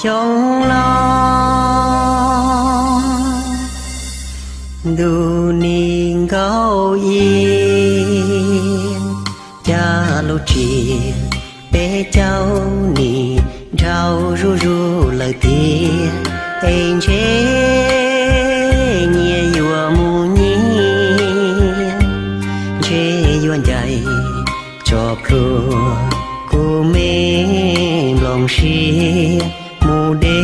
Xyoo los ntuj nim nkaus ib, cas lub tsev peb caug nim nrhau zuj zus lawm tiag. Es ntshe nyias yuav mus nyias, ntshe yuav ncaim tso plhuav kuv me nplooj siab mus deb.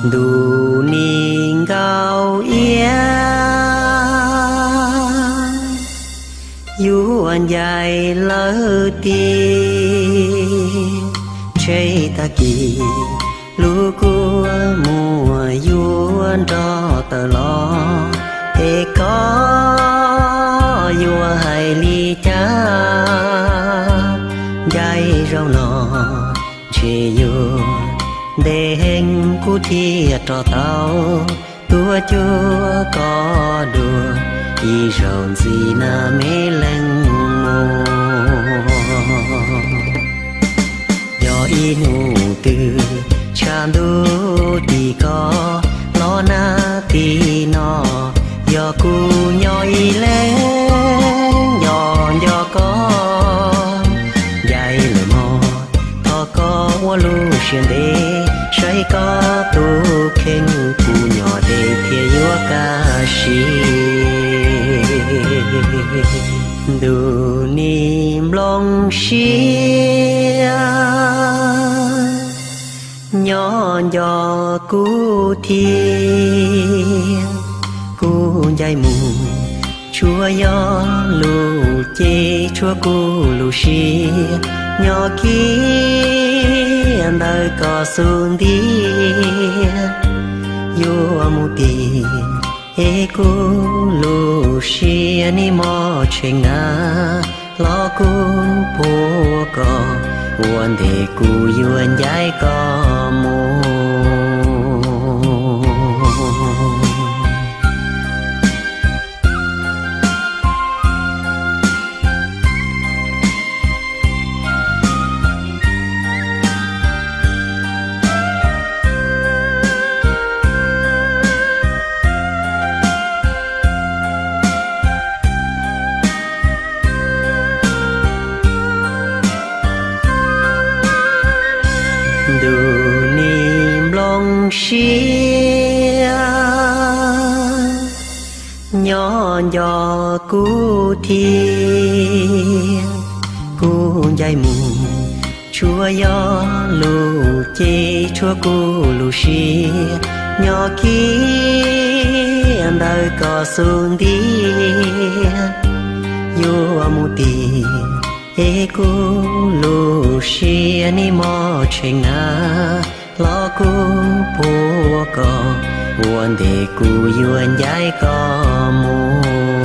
Ntuj nim nkaus ib, yuav ncaim lawm tiag. Ntshe tag kis lub kua muag yuav nrog tawm los, es koj yuav hais li cas? Ncaim zaum no ntshe yuav ntev heev kuv thiaj rov tau tuaj cuag koj dua ib zaug ntxiv na me leej muam. Yog ib hnub twg tshav ntuj ris koj los nag tim no, yog kuv nyob ib leeg nco nco koj, ncaim lawm mog. Thov koj ua lub siab ntev saib koj tus kheej, kuv nyob deb thiaj yuav kaj siab. Ntuj nim nplooj siab nyob nco kuv thiab, kuv ncaim mus tsuas yog lub cev tshuav kuv lub siab, nyob kiag ntawm koj xub ntiag yuav mus tiag. Es kuv lub siab nim mob tshee na, los kuv puag koj, ua ntej kuv yuav ncaim koj mus. Ntuj nim nplooj siab nyob nco kuv thiab, kuv ncaim mus tsuas yog lub cev tshuav kuv lub siab, nyob kiag ntawm koj xub ntiag yuav mus tiag. Es kuv lub siab nim mob tshee na, los kuv puag koj, ua ntej kuv yuav ncaim koj mus.